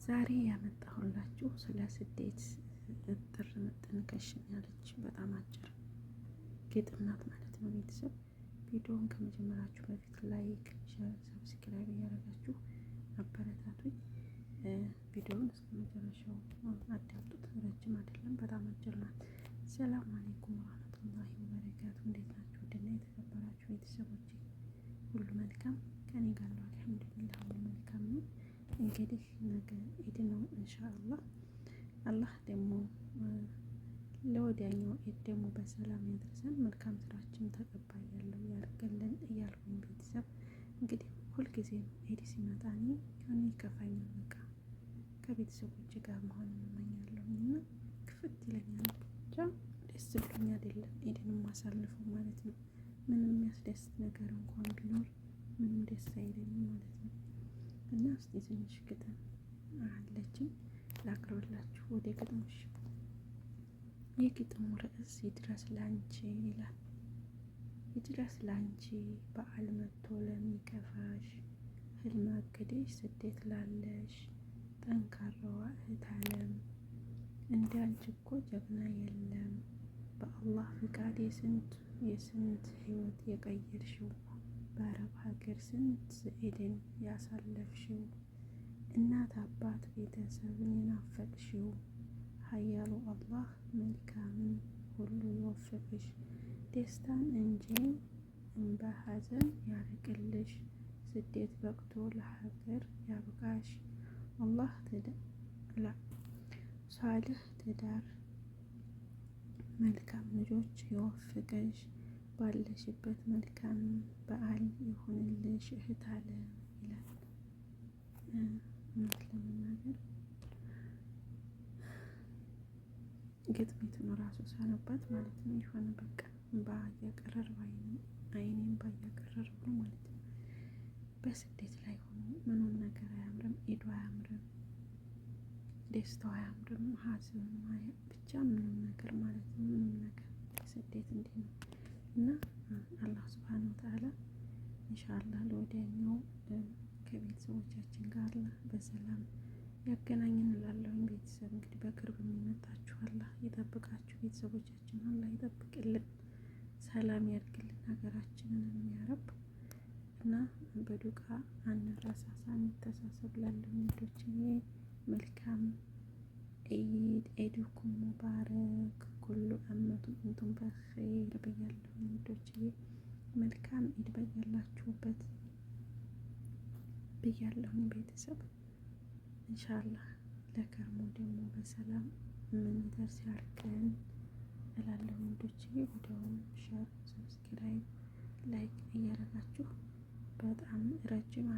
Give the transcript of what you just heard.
ዛሬ ያመጣሁላችሁ ስለ ስደት እጥር ምጥን ከሽን ያለች በጣም አጭር ግጥም ናት ማለት ነው። ቤተሰብ ቪዲዮውን ከመጀመራችሁ በፊት like፣ share፣ subscribe እያደረጋችሁ አበረታቱኝ። ቪዲዮውን እስከ መጨረሻው አዳምጡት። ረጅም አይደለም፣ በጣም አጭር ናት። ሰላም አለይኩም ወራህመቱላሂ ወበረካቱ። እንዴት ናችሁ? ውድና የተከበራችሁ ቤተሰቦቼ ሁሉ መልካም ከኔ ጋር ነው። አልሐምዱሊላህ ሁሉ መልካም ነው። እንግዲህ ነገ ኢድ ነው ኢንሻአላህ። አላህ ደግሞ ለወዲያኛው ኢድ ደግሞ በሰላም ያድርሰን፣ መልካም ስራችን ተቀባይ ያለው ያርግልን እያልኩኝ ቤተሰብ እንግዲህ ሁልጊዜም ኢድ ሲመጣ እኔ የሆነ ይከፋኛል። በቃ ከቤተሰቦች ጋር መሆን እመኛለሁ እና ክፍት ይለኛል። ብቻ ደስ ብሎኝ አይደለም ኢድን የማሳልፈው ማለት ነው። ምንም የሚያስደስት ነገር እንኳን ቢኖር ምንም ደስ አይለኝም ማለት ነው። እና እስቲ ትንሽ ግጥም አለችኝ ላቅርብላችሁ። ወደ ግጥሞሽ። የግጥሙ ርዕስ ይድረስ ላንቺ ይላል። ይድረስ ላንቺ በዓል መጥቶ ለሚከፋሽ፣ ህልም አግደሽ ስደት ላለሽ ጠንካራዋ እህት አለም፣ እንደ አንቺ እኮ ጀግና የለም። በአላህ ፍቃድ የስንት የስንት ህይወት የቀየርሽው፣ በአረብ ሀገር ስንት ኢድን ያሳለፍሽው፣ እናት አባት ቤተሰብን የናፈቅሽው፣ ሀያሉ አላህ መልካምን ሁሉ ይወፍቅሽ፣ ደስታን እንጂ እንባ ሀዘን ያርቅልሽ፣ ስደት በቅቶ ለሀገር ያብቃሽ። አላህ ሷልህ ትዳር መልካም ልጆች ይወፍቅሽ፣ ባለሽበት መልካም በዓል ይሁንልሽ እህት አለ ይላል። እውነት ለመናገር ግጥሚቱን ራሱ ሳነባት ማለት ነው የሆነ በቃ እምባ እያቀረር አይኔ እምባ እያቀረር ብሎ ማለት ነው። በስደት ላይ ሆኖ ምንም ነገር አያምርም፣ ኢዱ አያምርም፣ ደስታው አያምርም፣ ሀዘኑ ብቻ ምንም ነገር ማለት ነው። ምንም ነገር ስደት እንዲህ ነው እና አላህ ስብሓን ወተዓላ ኢንሻአላህ ለወዲያኛው ከቤተሰቦቻችን ጋር በሰላም ያገናኘን እላለሁኝ። ቤተሰብ እንግዲህ በቅርብ የሚመጣችሁ አላህ ይጠብቃችሁ። ቤተሰቦቻችን አላህ ይጠብቅልን፣ ሰላም ያድርግልን ሀገራችንን የሚያረብ እና በዱቃ አንረሳሳ፣ እንተሳሰብ። ላለሁ ወንዶችዬ መልካም ኢድ፣ عيدكم مبارك كل عام وأنتم بخير ብያለሁ። ወንዶችዬ መልካም ኢድ በያላችሁበት ብያለሁኝ ቤተሰብ። ኢንሻአላህ ለከርሞ ደግሞ በሰላም የምንደርስ ያድርገን እላለሁ ወንዶችዬ። ወዲያውኑ share፣ subscribe፣ like እያደረጋችሁ በጣም ረጅም